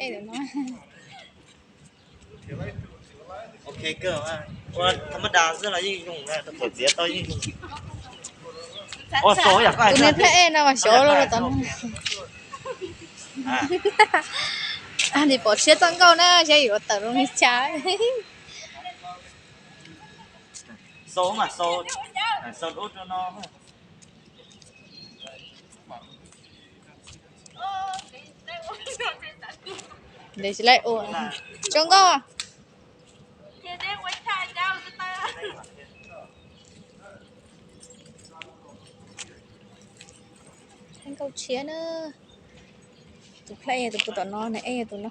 Ej, no. Ok, kawg ua tham ma das xwb los yeej zoo, thaum txiav tau yeej zoo. Tus niag thaj ej no mas xyov los tom no. Nim pom siab txoj nkauj na, saib yuav tawm zoo li cas. Xau mas xau, xau dub rau no. Ntev tsis laij ua. Zoo nkauj. Nkauj tshiab na. Tus plhaib yog tus puag tom no, nws ej yog tus no.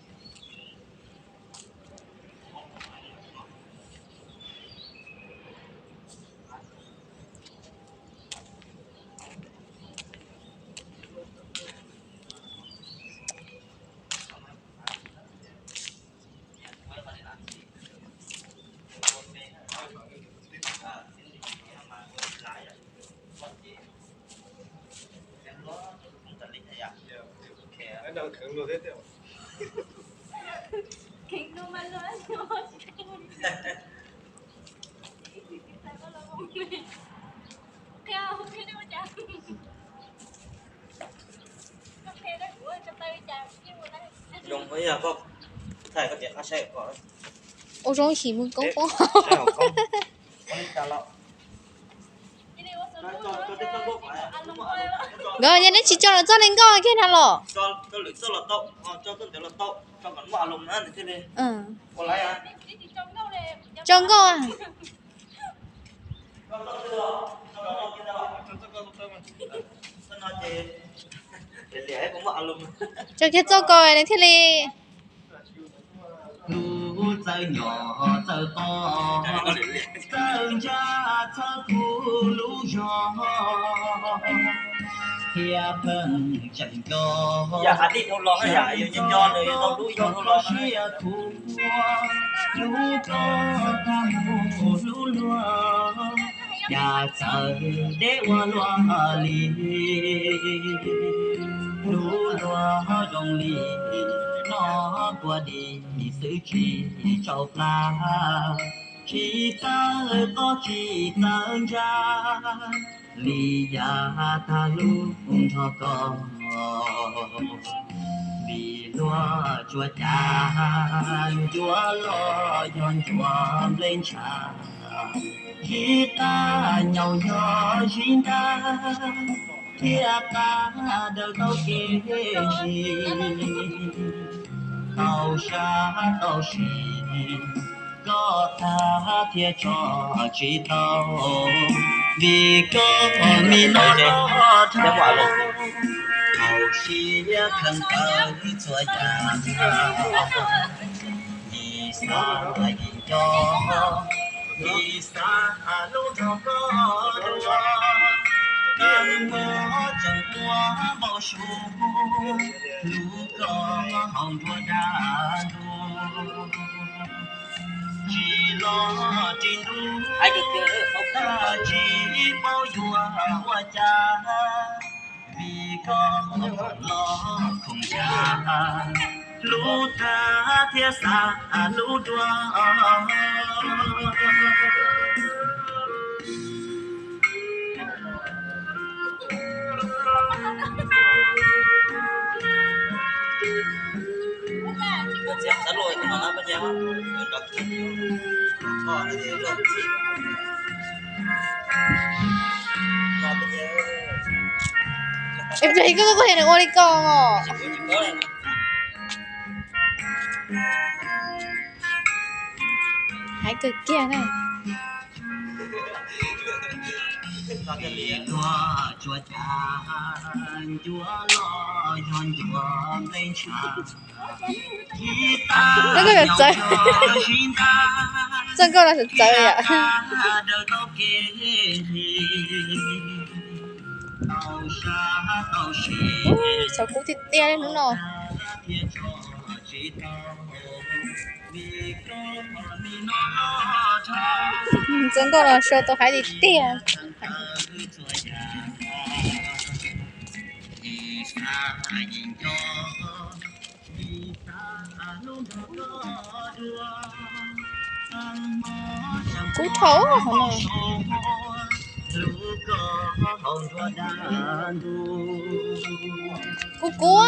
Ua zoo xim mus koob poob. Nkawd yog neb tsis tso lawv txoj neeg nkauj kiag na los? Tso nkauj. Tso kiag txoj ko nws thiaj li. Lub txawj nyom txawj qos, txawj ntsa txhawb kuv lub zog, thiab pheej tseem nco, tseem nco nco nws tau lub siab thuav, lub koj tag mus lub luag, cas txawm deb ua luaj li. Lub luag zoo li noj kua dis xwb tsis tsau plab, tsis txawj qos tsis txawj ntsa, li yav tag lub nrog koj. Vim luag tsuas cas ncua los yog ncua nplej ntsha, ib qab nyaum yog zib ntab, thiab qab daws tau kev ntsis. Tau sab tau sim, koj tag thiab tso tsis tau, vim koj me no loj dhau, txaus siab kheev tawm txhua yam. Yim xav yim nco, yim xav lub nrog koj dua, kawg muaj tseem ua npaum suav, lub koj hau nruab dab ntuj. Tsis los tsis ntuj, tsis paub yuav ua cas, vim koj los khoom ya, lub tag thiab xa lub dua. Es plig koj koj nws ua li ko os. Hais kawg kiag na. Tsuas cas ncua los yog ncua nplej ntsha, ib tag nyaum yog zib ntab, txawj nkauj no txawv txawv yom. Tau sab tau sim, xyov kub tiag tiag li hnub no. Txawj nkauj no sau tau hais tiag tiag. Kub dhau hauv no. Kub kub.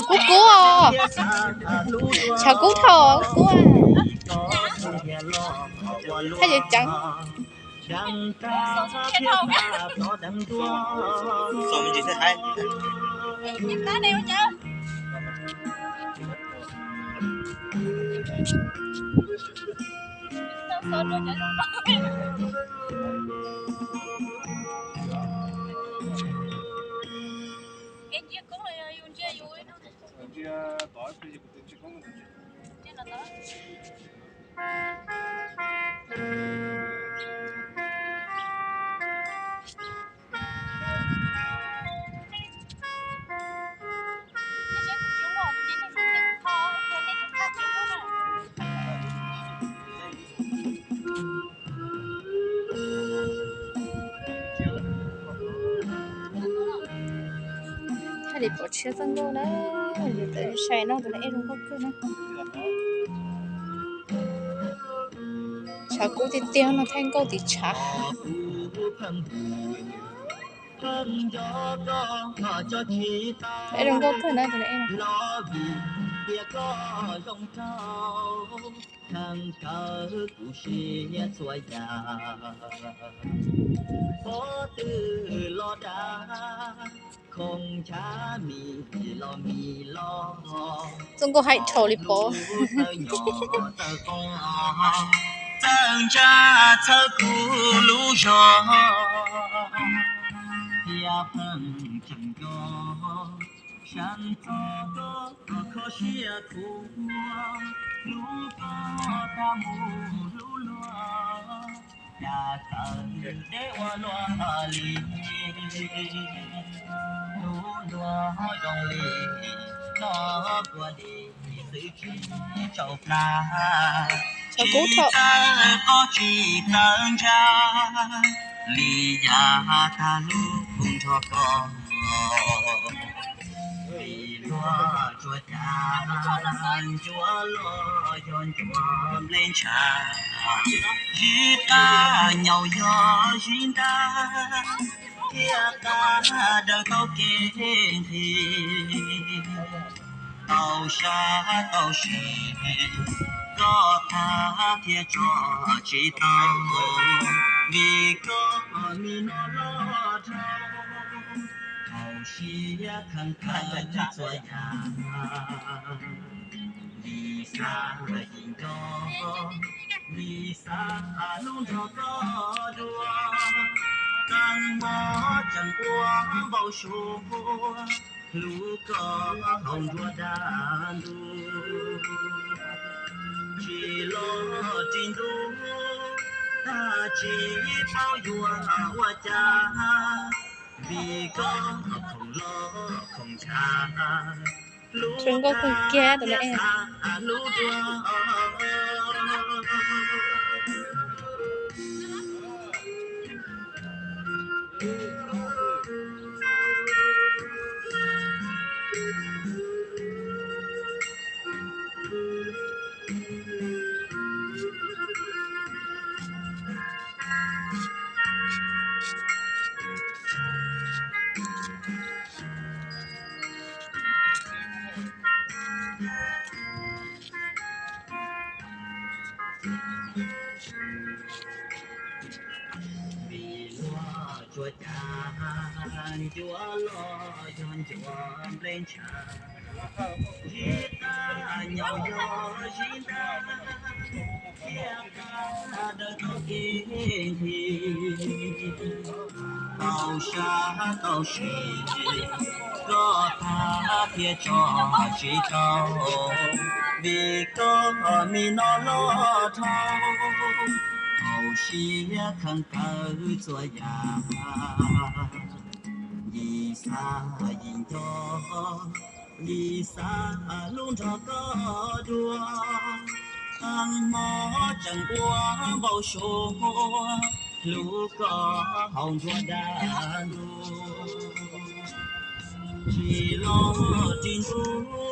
Kub kub os. Tshav kub dhau kub. Thaj yeeb ceev. Thaij li pom tshiab txoj nkauj na, yus tawm sai no tus no ej zoo nkauj kawg na. Tshav kub tiag tiag no thaij nkauj tim tshav. Ej zoo nkauj kawg na tus no ej. Txoj nkauj haib dhau li pov. Txawj ntsa txhawb kuv lub zog, thiab pheej tseem nco sab txog koj kho siab khuav, hlub koj tag mus hlub luag, cas txawm deb ua luaj li, hlub luag zoo li noj kua di xwb tsis tsaus plab, tsis txawj qoj tsis txawj ntsa, li yam tag lub nrog koj. Vim luag tsuas cas ncua los yog ncua nplej ntshav, zib qab nyaum yog zib ntab, thiab qab daws tau kev nqhis. Tau sab tau sim, koj thab thiab tso tsis tau, vim koj mi no loj dhau, thaum siab kheej kawg txhua yam. Vim xav yim nco, vim xav hlub nrog koj dua, kab mob tseem ua npau suav, hlub koj hauv nruab dab ntub. Tsis los tsis ntub, tag tsis paub yuav ua cas, vim koj khoom loj khoom ntshav, hlub kawg thiab xav hlub dua. Vim luag tsuas cas ncua los yog ncua nplej ntshav, zib qab nyaum yog zib ntab, thiab qab daws tau kev nqhis. Tau sab tau sim, koj thab thiab tso tsis tau, vim koj mi no loj dhau, thaum siab kheej kawg txhua yam. Yim xav yim nco, Lis xav lub nrog koj dua, hmo tseem ua npau suav, hlub koj haus ntsuag dag ntug, tsis los tsis ntug